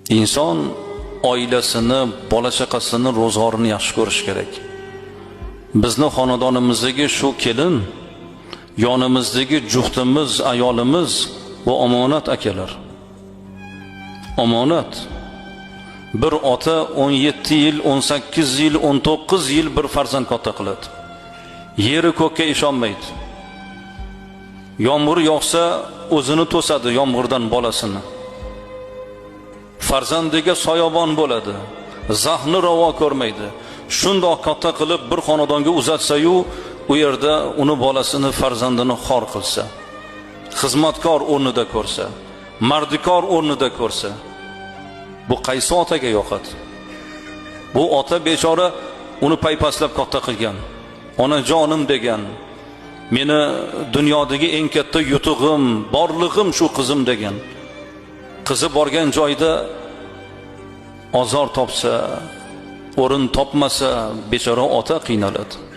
Inson oilasini, bola chaqasini, ro'zg'orini yaxshi ko'rish kerak. Bizni xonadonimizdagi shu kelin, yonimizdagi juftimiz, ayolimiz bu omonat, akalar. Omonat. Bir ota 17 yil, 18 yil, 19 yil bir farzand katta qiladi. Yeri ko'kka ishonmaydi. Yomg'ir yog'sa, o'zini to'sadi yomg'irdan bolasini. Farzandiga soyabon bo'ladi. Zahni ravo ko'rmaydi. Shundoq katta qilib bir xonadonga uzatsa-yu, u yerda uni bolasini, farzandini xor qilsa, xizmatkor o'rnida ko'rsa, mardikor o'rnida ko'rsa, bu qaysi otaga yoqadi? Bu ota bechora uni paypaslab katta qilgan, onajonim degan, meni dunyodagi eng katta yutug'im, borlig'im shu qizim degan. Qizi borgan joyda ozor topsa, o'rin topmasa, bechora ota qiynaladi.